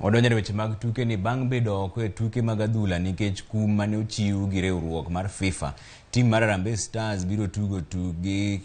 Wadonjo e weche mag tuke ni bang' bedo oko e tuke mag adhula nikech kum mane ochiw gi riwruok mar FIFA, tim mar Harambee Stars biro tugo tukgi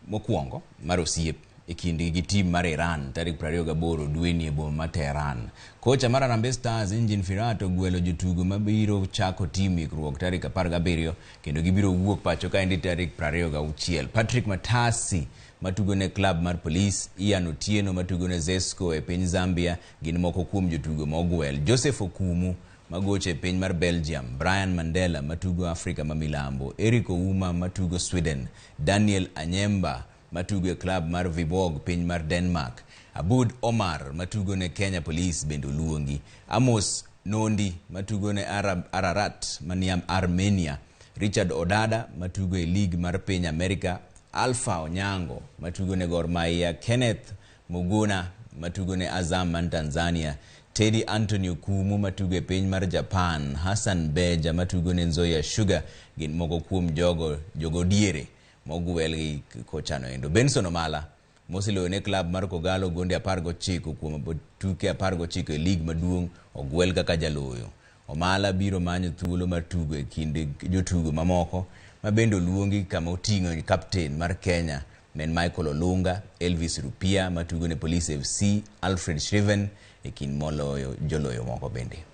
mokwongo mar osiep e kindgi gi tim mar Iran tarik 28 dweni e boma ma Tehran. Kocha mar Harambee Stars Engin Firat ogwelo jotugo mabiro chako tim ikruok tarik 17 kendo gibiro wuok pacho kaendi tarik 26. Patrick Matasi matugo ne klab mar Police, Ian Otieno matugo ne Zesco e piny Zambia gin moko kuom jotugo mogwel. Joseph Okumu magocho e piny mar Belgium, Brian Mandela matugo Afrika ma Milambo, Eric Ouma matugo Sweden, Daniel Anyemba matugo e klab mar Viborg piny mar Denmark, Abud Omar matugo ne Kenya Police bende oluongi, Amos Nondi matugo ne Arab, Ararat manie Armenia, Richard Odada matugo e lig mar piny Amerika, Alpha Onyango matugo ne Gor Mahia, Kenneth Muguna matugo ne Azam man Tanzania, Teddy Anthony Okumu matugo e piny mar Japan, Hassan Beja matugo ne Nzoia Sugar gin moko kuom jogo jogo diere mogwel gi kochano endo. Benson Omala moseloyo ne klab mar Kogalo gonde 19 kuom tuke 19 e lig maduong' ogwel kaka jaloyo. Omala biro manyo thuolo mar tugo e kind jotugo mamoko ma bende oluongi kama oting'o kapten mar Kenya men Michael Olunga, Elvis Rupia matugo ne Police FC, Alfred Shriven e kind moloyo joloyo moko bende.